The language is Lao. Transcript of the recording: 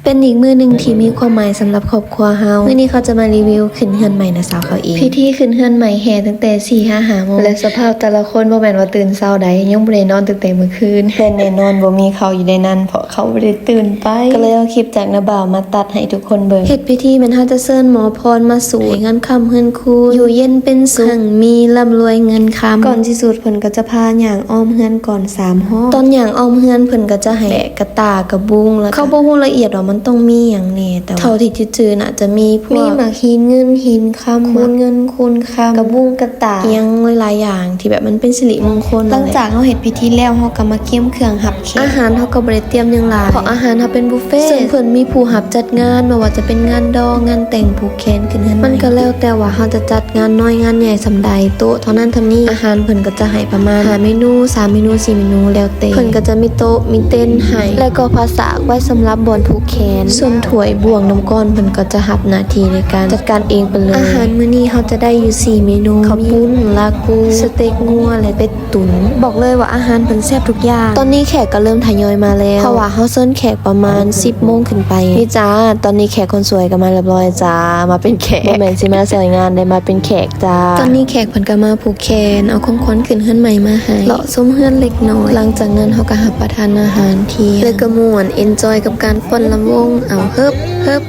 ເປັນອີກມື້ໜຶ່ງທີ່ມີຄວາມໝາຍສຳລັບຄອບຄົວເຮົາ. ມື້ນີ້ເຂົາຈະມາຣີວິວຂຶ້ນເຮືອນໃໝ່ນ້າສາວເຂົາເອງ. ພິທີຂຶ້ນເຮືອນໃໝ່ແຫ່ຕັ້ງແຕ່ສີ່ ຫ້າ ຫ້າໂມງ ແລະ ສະພາບແຕ່ລະຄົນບໍ່ແມ່ນວ່າຕື່ນເຊົ້າໃດ, ຍັງບໍ່ໄດ້ນອນຕັ້ງແຕ່ມື້ຄືນ ແລະ ແນ່ນອນບໍ່ມີເຂົາຢູ່ໃນນັ້ນ ເພາະເຂົາບໍ່ໄດ້ຕື່ນໄປ. ກໍເລີຍເອົາຄລິບຈາກນ້າບ່າວມາຕັດໃຫ້ທຸກຄົນເບິ່ງ. ເຮັດພິທີແມ່ນເຮົາຈະເຊີນໝໍພອນມາສູດ ໃຫ້ເງິນຄ້ຳເຮືອນຄູນ ຢູ່ເຢັນເປັນສຸກ ຮັ່ງມີລ່ຳລວຍເງິນຄຳ. ກ່ອນຊິສູດ ເພິ່ນກໍຈະພາຍ່າງອ້ອມເຮືອນກ່ອນສາມຮອບ. ຕອນຍ່າງອ້ອມເຮືອນ ເພິ່ນກໍຈະໃຫ້ແບກກະຕ່າກະບຸງ ແລ້ວ ເຂົາບໍ່ຮູ້ລະອຽດວ່າມັນຕ້ອງມີຫຍັງແດ່ ແຕ່ວ່າເທົ່າທີ່ຈື່ໆ ໜ້າຈະມີພວກ ມີໝາກຫີນເງິນຫີນຄຳ ຄູນເງິນຄູນຄຳ ກະບຸງກະຕ່າ ອີ່ຫຍັງຫຼາຍໆຢ່າງ ທີ່ແບບມັນເປັນສິລິມົງຄົນ. ຫຼັງຈາກເຮົາເຮັດພິທີແລ້ວ ເຮົາກໍມາກຽມເຄື່ອງຮັບແຂກ. ອາຫານເຮົາກໍບໍ່ໄດ້ຕຽມຫຍັງຫຼາຍ ເພາະອາຫານເຮົາເປັນບຸບເຟ. ເຊິ່ງເພິ່ນມີຜູ້ຮັບຈັດງານ ບໍ່ວ່າຈະເປັນງານດອງ ງານແຕ່ງ ຜູກແຂນ ຂຶ້ນເຮືອນໃໝ່ ມັນກໍແລ້ວແຕ່ວ່າເຮົາຈະຈັດງານນ້ອຍງານໃຫຍ່ສ່ຳໃດ, ໂຕະເທົ່ານັ້ນເທົ່ານີ້. ອາຫານເພິ່ນກໍຈະໃຫ້ປະມານຫ້າເມນູ ສາມເມນູ ສີ່ເມນູ ແລ້ວແຕ່. ເພິ່ນກໍຈະມີໂຕະ ມີເຕັນໃຫ້ ແລະ ກໍຜ້າສາກໄວ້ສຳລັບບ່ອນຜູກແຂນ. ສ່ວນຖ້ວຍ ບ່ວງ ນ້ຳກ້ອນ ເພິ່ນກໍຈະຮັບໜ້າທີ່ໃນການຈັດການເອງໄປເລີຍ. ອາຫານມື້ນີ້ເຮົາຈະໄດ້ຢູ່ສີ່ເມນູ ເຂົ້າປຸ້ນ ລາກູ ສະເຕັກງົວ ແລະ ເປັດ ຕຸນ. ບອກເລີຍວ່າອາຫານເພິ່ນແຊບທຸກຢ່າງ. ຕອນນີ້ແຂກກໍເລີ່ມທະຍອຍມາແລ້ວ ເພາະວ່າເຮົາເຊີນແຂກປະມານສິບໂມງຂຶ້ນໄປ. ນີ້ຈ້າ ຕອນນີ້ແຂກຄົນສວຍກໍມາຮຽບຮ້ອຍຈ້າ ມາເປັນແຂກ ບໍ່ແມ່ນຊິມາຊ່ອຍງານໄດ້ ມາເປັນແຂກຈ້າ. ຕອນນີ້ແຂກເພິ່ນກໍມາຜູກແຂນ ເອົາຂອງຂວັນຂຶ້ນເຮືອນໃໝ່ມາໃຫ້ ເລາະຊົມເຮືອນເລັກນ້ອຍ. ຫຼັງຈາກນັ້ນເຮົາກໍຮັບປະທານອາຫານທ່ຽງ ແລ້ວກໍມ່ວນ enjoy ກັບການຟ້ອນລຳວົງ ເອົາ ເຮີບ ເຮີບ.